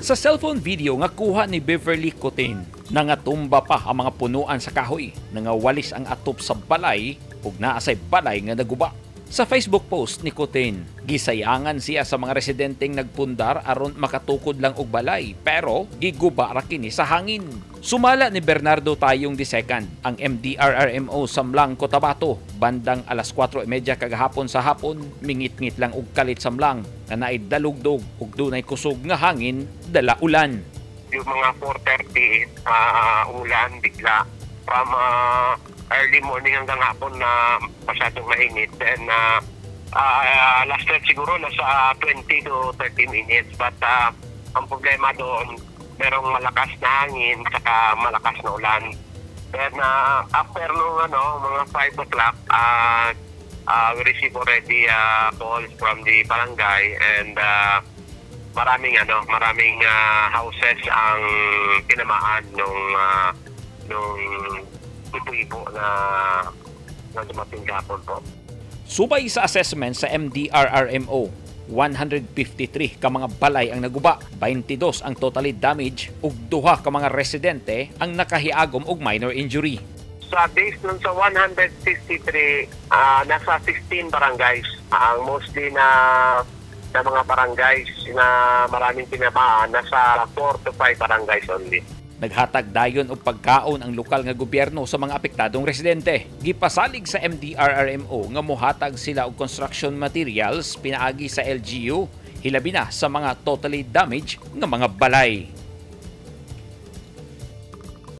Sa cellphone video nga kuha ni Beverly Cotin, nangatumba pa ang mga punuan sa kahoy, nangawalis ang atop sa balay ug naa say balay nga naguba. Sa Facebook post ni Cotin, gisayangan siya sa mga residenteng nagpundar aron makatukod lang og balay, pero giguba ra kini sa hangin. Sumala ni Bernardo Tayong II, ang MDRRMO sa M'lang, Cotabato, bandang alas 4:30 kagahapon sa hapon, mingit-ngit lang og kalit sa M'lang na naay dalugdog ug dunay kusog nga hangin dala ulan. Yung mga 4:30, umulan bigla from early morning hanggang hapon na masyadong mainit. Then lasted siguro nasa 20 to 30 minutes. But ang problema doon, merong malakas na hangin saka malakas na ulan. Then after nung mga 5 o'clock, we receive already calls from the barangay and maraming houses ang tinamaan nung ipo-ipo na dumating kahapon po. Subay sa assessment sa MDRRMO, 153 ka mga balay ang naguba, 22 ang totally damaged ug duha ka mga residente ang nakahiagom og minor injury. Sa based nun sa 153, nasa 16 barangays. Ang mostly na mga barangays na maraming tinamaan, nasa 4 to 5 barangays only. Naghatag dayon og pagkaon ang lokal nga gobyerno sa mga apektadong residente. Gipasalig sa MDRRMO nga mohatag sila og construction materials pinaagi sa LGU, hilabi na sa mga totally damaged nga mga balay.